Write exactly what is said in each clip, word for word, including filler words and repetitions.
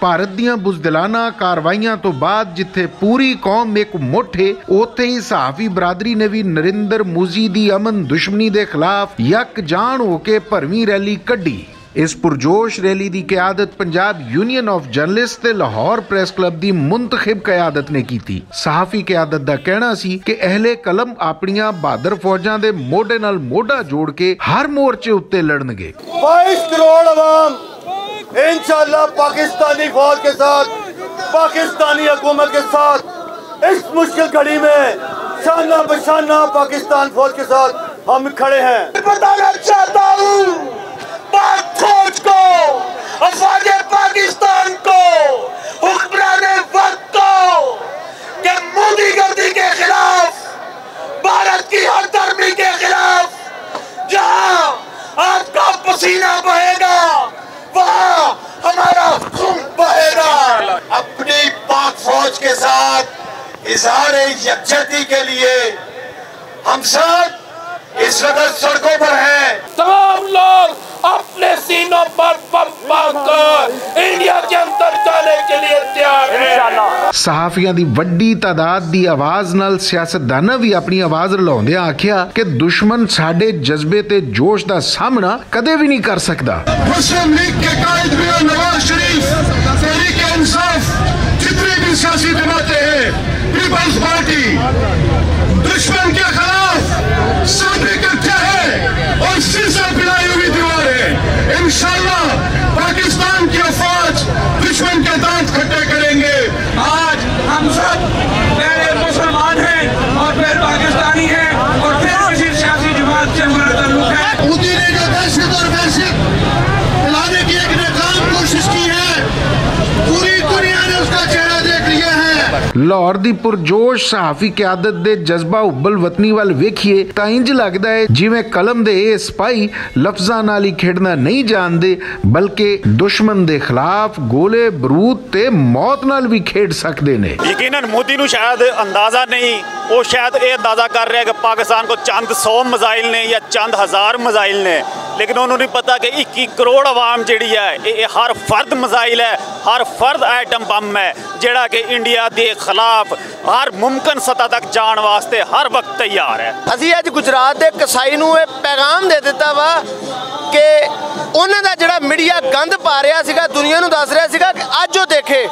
بھارت دیاں بزدلانہ کارروائیاں تو بعد جتھے پوری قوم ایک مٹھ ہے، اوتھے ہی صحافی برادری نے بھی نریندر موزی دی امن دشمنی دے خلاف یک جان ہو کے بھرویں ریلی کڈی۔ اس پرجوش ریلی دی قیادت پنجاب یونین آف جرنلسٹ تے لاہور پریس کلب دی منتخب قیادت نے کیتی۔ صحافی قیادت دا کہنا سی کہ اہل قلم اپنیاں بہادر فوجاں دے موڈے نال موڈا جوڑ کے ہر مورچے اُتے لڑنگے۔ بائیس کروڑ عوام انشاءاللہ پاکستانی فوج کے ساتھ، پاکستانی حکومت کے ساتھ اس مشکل گھڑی میں شانہ بشانہ پاکستان فوج کے ساتھ ہم کھڑے ہیں۔ بتانا چاہتا ہوں پاک فوج کو، افواج پاکستان کو، حکمران وقت کو کہ مودی گردی کے خلاف، بھارت کی ہر دھرمی کے خلاف جہاں آپ کا پسینہ بہے گا، وہاں ہمارا خون بہے گا۔ اپنی پاک فوج کے ساتھ اظہار یکجہتی کے لیے ہم سب اس وقت سڑکوں پر ہیں۔ تمام لوگ اپنے سینوں پر بم باندھ کر انڈیا کے اندر جانے کے لیے تیار ہیں۔ صحافیاں دی وڈی تعداد دی آواز نال سیاستداناں وی اپنی آواز رلاوندیاں آکھیا کہ دشمن ساڈے جذبے تے جوش دا سامنا کدے وی نہیں کر سکدا۔ مسلم لیگ کے قائد میاں نواز شریف، تحریک انصاف، جتنی بھی سیاسی جماعتیں ہیں، پیپلز پارٹی دشمن کے خلاف سب اکٹھے ہیں اور سر سے پھیلائی ہوئی دیوار ہے۔ انشاءاللہ پاکستان کی افواج دشمن کے دانت کھٹے کریں گے۔ آج ہم سب پہلے مسلمان ہیں اور پھر پاکستانی ہیں اور پھر کسی سیاسی جماعت سے ہمارا تعلق ہے۔ مودی نے جو دہشت اور وحشت پھیلانے کی ایک ناکام کوشش کی ہے، پوری دنیا نے اس کا چہرہ دیکھ لیا ہے۔ لاہور دی پرجوش صحافی قیادت دے جذبہ حب الوطنی ول ویکھیے تاں انج لگدا ہے جویں قلم دے اے سپاہی لفظاں نال ہی کھیڈنا نہیں جاندے، بلکہ دشمن دے خلاف گولے برود تے موت نال وی کھیڈ سکدے نے۔ یقیناً مودی نوں شاید اندازہ نہیں، وہ شاید یہ اندازہ کر رہا ہے کہ پاکستان کو چند سو میزائل نے یا چند ہزار میزائل نے، لیکن انہوں نہیں پتا کہ اکی کروڑ عوام جڑی ہے، یہ ہر فرد میزائل ہے، ہر فرد ایٹم بم ہے، جڑا کہ انڈیا دے خلاف ہر ممکن سطح تک جان واسطے ہر وقت تیار ہے۔ اسی اج گجرات دے کسائی نوں یہ پیغام دے دتا وا کہ انہاں دا جڑا میڈیا گند پا رہا سیگا، دنیا نوں دس رہا سیگا کہ اج او دیکھے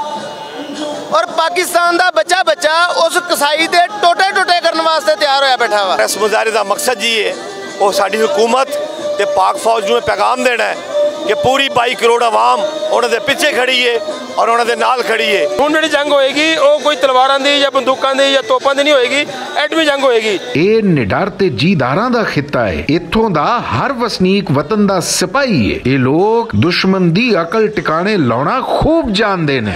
اور پاکستان دا بچہ بچہ اس کسائی دے ٹوٹے ٹوٹے کرن واسطے تیار ہویا بیٹھا وا۔ اس مظاہرے دا مقصد جی ہے، وہ ساڈی حکومت تے پاک فوج نوں یہ پیغام دینا ہے کہ پوری بائی کروڑ عوام انہاں دے پیچھے کھڑی ہے اور انہاں دے نال کھڑی ہے۔ ہن جڑی جنگ ہوئے گی، او کوئی تلواراں دی یا بندوقاں دی یا توپاں دی نہیں ہوئے گی، ایٹمی جنگ ہوئے گی۔ اے نڈر تے جیداراں دا خطہ ہے۔ اتھوں دا ہر وسنیک وطن دا سپاہی ہے۔ اے لوگ دشمن دی عقل ٹکانے لاؤنا خوب جاندے نے۔